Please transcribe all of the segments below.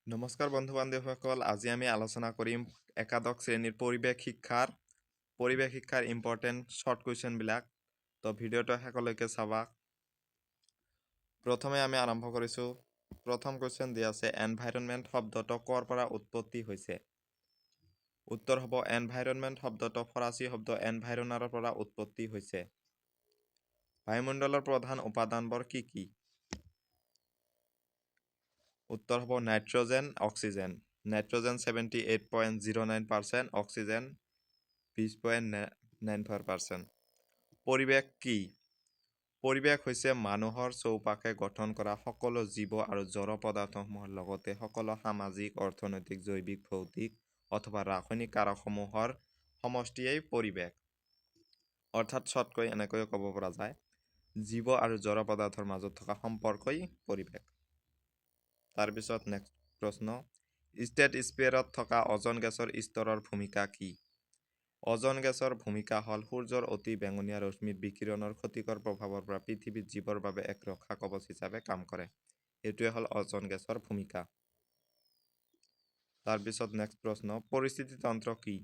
নমস্কাৰ বন্ধু বান্ধৱীসকল, আজি আমি আলোচনা কৰিম একাদশ শ্ৰেণীৰ পৰিৱেশ শিক্ষাৰ ইম্পৰ্টেণ্ট শ্বৰ্ট কুৱেশ্যনবিলাক। তো ভিডিঅ'টো শেষলৈকে চাবা। প্ৰথমে আমি আৰম্ভ কৰিছোঁ। প্ৰথম কুৱেশ্যন দিয়া আছে, এনভাইৰনমেণ্ট শব্দটো ক'ৰ পৰা উৎপত্তি হৈছে? উত্তৰ হ'ব, এনভাইৰনমেণ্ট শব্দটো ফৰাচী শব্দ এনভাইৰনাৰৰ পৰা উৎপত্তি হৈছে। বায়ুমণ্ডলৰ প্ৰধান উপাদানবোৰ কি কি? উত্তৰ হ'ব নাইট্ৰজেন, অক্সিজেন। Nitrogen 78.09%, oxygen 20.94%। পৰিৱেশ কি? পৰিৱেশ হৈছে মানুহৰ চৌপাশে গঠন কৰা সকলো জীৱ আৰু জড় পদাৰ্থসমূহৰ লগতে সকলো সামাজিক, অৰ্থনৈতিক, জৈৱিক, ভৌতিক অথবা ৰাসায়নিক কাৰকসমূহৰ সমষ্টিয়েই পৰিৱেশ। অৰ্থাৎ চটকৈ এনেকৈও ক'ব পৰা যায়, জীৱ আৰু জড় পদাৰ্থৰ মাজত থকা সম্পৰ্কই পৰিৱেশ। তাৰপিছত নেক্সট প্ৰশ্ন, ষ্ট্ৰেটস্ফিয়েৰত থকা অজন গেছৰ স্তৰৰ ভূমিকা কি? অজন গেছৰ ভূমিকা হ'ল সূৰ্যৰ অতি বেঙুনীয়া ৰশ্মিৰ বিকিৰণৰ ক্ষতিকৰ প্ৰভাৱৰ পৰা পৃথিৱীত জীৱৰ বাবে এক ৰক্ষা কৱচ হিচাপে কাম কৰে। এইটোৱে হ'ল অজন গেছৰ ভূমিকা। তাৰপিছত নেক্সট প্ৰশ্ন, পৰিস্থিতিতন্ত্ৰ কি?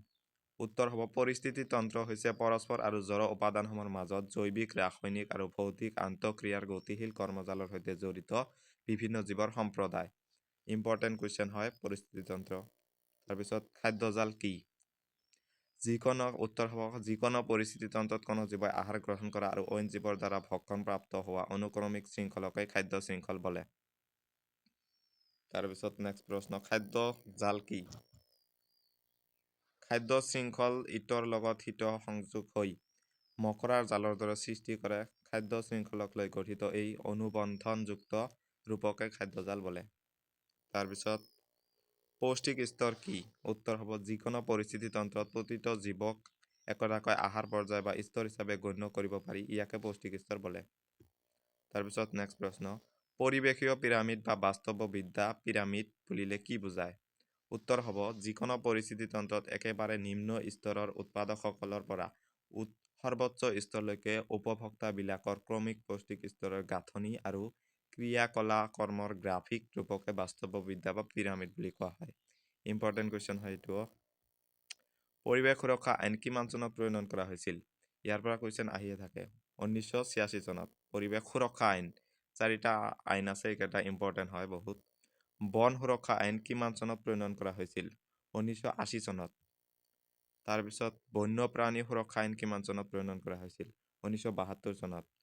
উত্তৰ হ'ব, পৰিস্থিতিতন্ত্ৰ হৈছে পৰস্পৰ আৰু জড় উপাদানসমূহৰ মাজত জৈৱিক, ৰাসায়নিক আৰু ভৌতিক আন্তঃক্ৰিয়াৰ গতিশীল কৰ্মজালৰ সৈতে জড়িত বিভিন্ন জীৱৰ সম্প্ৰদায়। ইম্পৰ্টেণ্ট কুৱেশ্যন হয় পৰিস্থিতিতন্ত্ৰ। তাৰপিছত খাদ্যজাল কি? উত্তৰ হ'ব, যিকোনো পৰিস্থিতিতন্ত্ৰত কোনো জীৱই আহাৰ গ্ৰহণ কৰা আৰু অইন জীৱৰ দ্বাৰা ভক্ষণ প্ৰাপ্ত হোৱা অনুক্ৰমিক শৃংখলকে খাদ্য শৃংখল বোলে। তাৰপিছত নেক্সট প্ৰশ্ন, খাদ্য জাল কি? খাদ্য শৃংখল ইটোৰ লগত সিটো সংযোগ হৈ মকৰাৰ জালৰ দৰে সৃষ্টি কৰে। খাদ্য শৃংখলক লৈ গঠিত এই অনুবন্ধনযুক্ত ৰূপকে খাদ্যজাল বোলে। তাৰপিছত পৌষ্টিক স্তৰ কি? উত্তৰ হ'ব, যিকোনো পৰিস্থিতিতন্ত্ৰত প্ৰতিটো জীৱক একোটাকৈ আহাৰ পৰ্যায় বা স্তৰ হিচাপে গণ্য কৰিব পাৰি। ইয়াকে পৌষ্টিক স্তৰ বোলে। তাৰপিছত নেক্সট প্ৰশ্ন, পৰিৱেশীয় পিৰামিড বা বাস্তৱবিদ্যা পিৰামিড বুলিলে কি বুজায়? উত্তৰ হ'ব, যিকোনো পৰিস্থিতিতন্ত্ৰত একেবাৰে নিম্ন স্তৰৰ উৎপাদকসকলৰ পৰা সৰ্বোচ্চ স্তৰলৈকে উপভোক্তাবিলাকৰ ক্ৰমিক পৌষ্টিক স্তৰৰ গাঁথনি আৰু ক্ৰিয়াকলাকৰ্মৰ গ্ৰাফিক ৰূপকে বাস্তৱবিদ্যা বা পিৰামিড বুলি কোৱা হয়। ইম্পৰ্টেণ্ট কুৱেশ্যন হয় এইটোও। পৰিৱেশ সুৰক্ষা আইন কিমান চনত প্ৰণয়ন কৰা হৈছিল? ইয়াৰ পৰা কুৱেশ্যন আহিয়ে থাকে। 1986 চনত পৰিৱেশ সুৰক্ষা আইন। চাৰিটা আইন আছে, এইকেইটা ইম্পৰ্টেণ্ট হয় বহুত। বন সুৰক্ষা আইন কিমান চনত প্ৰণয়ন কৰা হৈছিল? 1980 চনত। তাৰপিছত বন্যপ্ৰাণী সুৰক্ষা আইন কিমান চনত প্ৰণয়ন কৰা হৈছিল? 1972 চনত।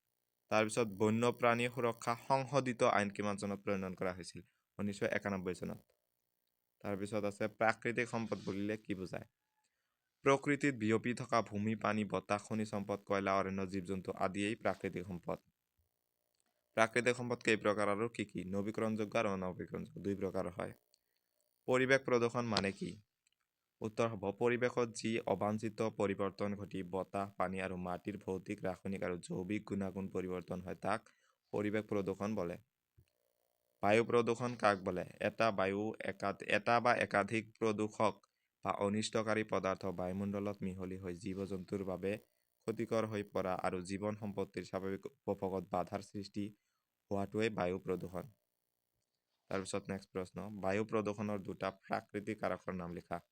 তাৰপিছত বন্যপ্ৰাণী সুৰক্ষা সংশোধিত আইন কিমান চনত প্ৰণয়ন কৰা হৈছিল? 1991 চনত। তাৰপিছত আছে, প্ৰাকৃতিক সম্পদ বুলিলে কি বুজায়? প্ৰকৃতিত বিয়পি থকা ভূমি, পানী, বতাহ, খনিজ সম্পদ, কয়লা, অৰণ্য, জীৱ জন্তু আদিয়েই প্ৰাকৃতিক সম্পদ। প্ৰাকৃতিক সম্পদ কেই প্ৰকাৰ আৰু কি কি? নৱীকৰণযোগ্য আৰু অনৱীকৰণযোগ্য দুই প্ৰকাৰৰ হয়। পৰিৱেশ প্ৰদূষণ মানে কি? উত্তৰ হ'ব, পৰিৱেশত যি অবাঞ্ছিত পৰিৱৰ্তন ঘটি বতাহ, পানী আৰু মাটিৰ ভৌতিক, ৰাসায়নিক আৰু জৈৱিক গুণাগুণ পৰিৱৰ্তন হয়, তাক পৰিৱেশ প্ৰদূষণ বোলে। বায়ু প্ৰদূষণ কাক বোলে? এটা বা একাধিক প্ৰদূষক বা অনিষ্টকাৰী পদাৰ্থ বায়ুমণ্ডলত মিহলি হৈ জীৱ জন্তুৰ বাবে ক্ষতিকৰ হৈ পৰা আৰু জীৱন সম্পত্তিৰ স্বাভাৱিক উপভোগত বাধাৰ সৃষ্টি হোৱাটোৱেই বায়ু প্ৰদূষণ। তাৰপিছত নেক্সট প্ৰশ্ন, বায়ু প্ৰদূষণৰ দুটা প্ৰাকৃতিক কাৰকৰ নাম লিখা।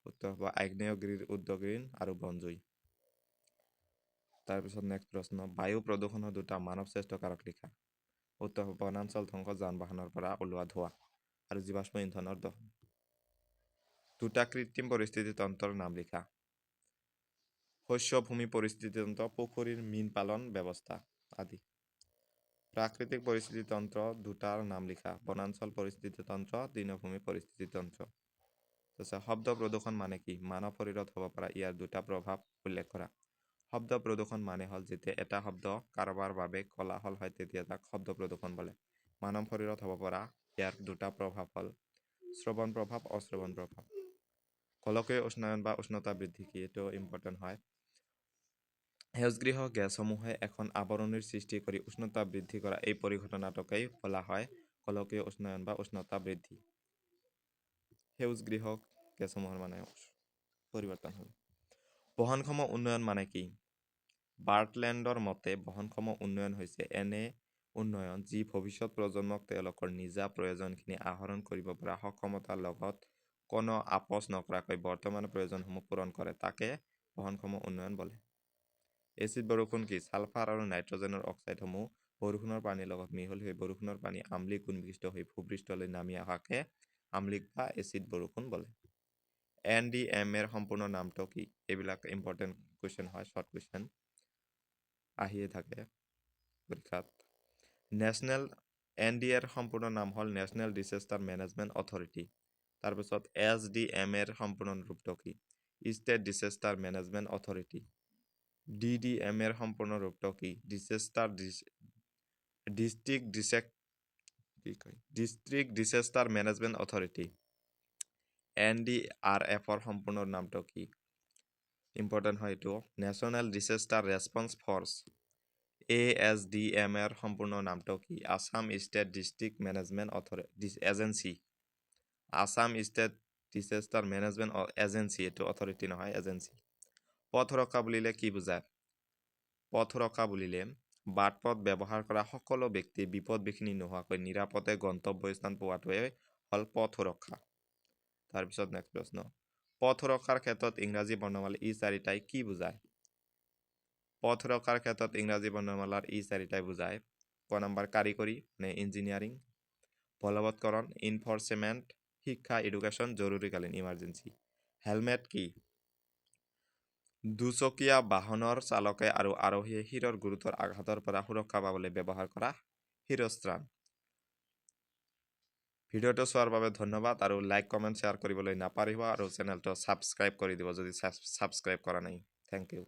উত্তৰ হ'ব, আগ্নেয়গিৰিৰ উদ্গীৰণ আৰু বনজুই। তাৰপিছত নেক্সট প্ৰশ্ন, বায়ু প্ৰদূষণৰ দুটা মানৱসৃষ্ট কাৰক লিখা। উত্তৰ হ'ব, বনাঞ্চল ধ্বংস, যান বাহনৰ পৰা ওলোৱা ধোঁৱা আৰু জীৱাশ্ম ইন্ধনৰ দহন। দুটা কৃত্ৰিম পৰিস্থিতিতন্ত্ৰৰ নাম লিখা। শস্যভূমি পৰিস্থিতিতন্ত্ৰ, পুখুৰীৰ মীন পালন ব্যৱস্থা আদি। প্ৰাকৃতিক পৰিস্থিতিতন্ত্ৰ দুটাৰ নাম লিখা। বনাঞ্চল পৰিস্থিতিতন্ত্ৰ, তৃণভূমি পৰিস্থিতিতন্ত্ৰ। তাৰপিছত শব্দ প্ৰদূষণ মানে কি? মানৱ শৰীৰত হ'ব পৰা ইয়াৰ দুটা প্ৰভাৱ উল্লেখ কৰা। শব্দ প্ৰদূষণ মানে হ'ল যেতিয়া এটা শব্দ কাৰোবাৰ বাবে কোলাহল হয়, তেতিয়া তাক শব্দ প্ৰদূষণ বোলে। মানৱ শৰীৰত হ'ব পৰা ইয়াৰ দুটা প্ৰভাৱ হ'ল শ্ৰৱণ প্ৰভাৱ, অশ্ৰৱণ প্ৰভাৱ। গোলকীয় উষ্ণায়ন বা উষ্ণতা বৃদ্ধি কি? এইটো ইম্পৰ্টেণ্ট হয়। সেউজগৃহ গেছসমূহে এখন আৱৰণীৰ সৃষ্টি কৰি উষ্ণতা বৃদ্ধি কৰা এই পৰিঘটনাটোকেই বোলা হয় গোলকীয় উষ্ণায়ন বা উষ্ণতা বৃদ্ধি। সেউজগৃহ গেছসমূহৰ মানে পৰিৱৰ্তন হ'ল। বহনক্ষম উন্নয়ন মানে কি? বাৰ্টলেণ্ডৰ মতে বহনক্ষম উন্নয়ন হৈছে এনে উন্নয়ন যি ভৱিষ্যত প্ৰজন্মক তেওঁলোকৰ নিজা প্ৰয়োজনখিনি আহৰণ কৰিব পৰা সক্ষমতাৰ লগত কোনো আপোচ নকৰাকৈ বৰ্তমানৰ প্ৰয়োজনসমূহ পূৰণ কৰে, তাকে বহনক্ষম উন্নয়ন বোলে। এচিড বৰষুণ কি? ছালফাৰ আৰু নাইট্ৰজেনৰ অক্সাইডসমূহ বৰষুণৰ পানীৰ লগত মিহলি হৈ বৰষুণৰ পানী আম্লিক গুণবিশিষ্ট হৈ ভূপৃষ্ঠলৈ নামি অহাকে আম্লিক বা এচিড বৰষুণ বোলে। এন ডি এম এৰ সম্পূৰ্ণ নামটো কি? এইবিলাক ইম্পৰ্টেণ্ট কুৱেশ্যন হয়, শ্বৰ্ট কুৱেশ্যন আহিয়ে থাকে পৰীক্ষাত। নেশ্যনেল এন ডি এৰ সম্পূৰ্ণ নাম হ'ল নেশ্যনেল ডিচেষ্টাৰ মেনেজমেণ্ট অথৰিটি। তাৰপিছত এছ ডি এম এৰ সম্পূৰ্ণ ৰূপটো কি? State disaster management authority. D D M এৰ সম্পূৰ্ণ ৰূপটো কি? ডিচেষ্টাৰ ডিষ্ট্ৰিক্ট ডিচেক কি কয় district disaster management authority. N D R এফৰ সম্পূৰ্ণ নামটো কি? ইম্পৰ্টেণ্ট হয় এইটো, নেশ্যনেল ডিচেষ্টাৰ ৰেছপন্স ফ'ৰ্চ। এ এছ ডি এম এৰ সম্পূৰ্ণ নামটো কি? Assam state district management agency. Assam state disaster management agency, এইটো অথৰিটি নহয়, এজেঞ্চি। পথ সুৰক্ষা বুলিলে কি বুজায়? পথ সুৰক্ষা বুলিলে বাট পথ ব্যৱহাৰ কৰা সকলো ব্যক্তি বিপদ বিঘিনি নোহোৱাকৈ নিৰাপদে গন্তব্যস্থান পোৱাটোৱে হ'ল পথ সুৰক্ষা। তাৰপিছত নেক্সট প্ৰশ্ন, পথ সুৰক্ষাৰ ক্ষেত্ৰত ইংৰাজী বৰ্ণমালা ই চাৰিটাই কি বুজায়? পথ সুৰক্ষাৰ ক্ষেত্ৰত ইংৰাজী বৰ্ণমালাৰ ই চাৰিটাই বুজায়, ক নম্বৰ কাৰিকৰী মানে ইঞ্জিনিয়াৰিং, বলবৎকৰণ ইনফৰ্চমেণ্ট, শিক্ষা এডুকেশ্যন, জৰুৰীকালীন ইমাৰ্জেঞ্চি। হেলমেট কি? দুচকীয়া বাহনৰ চালকে আৰু আৰোহীয়ে শিৰৰ গুৰুতৰ আঘাতৰ পৰা সুৰক্ষা পাবলৈ ব্যৱহাৰ কৰা শিৰস্ত্ৰাণ। ভিডিঅ'টো চোৱাৰ বাবে ধন্যবাদ আৰু লাইক, কমেণ্ট, শ্বেয়াৰ কৰিবলৈ নাপাহৰিব আৰু চেনেলটো ছাবস্ক্ৰাইব কৰি দিব যদি ছাবস্ক্ৰাইব কৰা নাই। Thank U.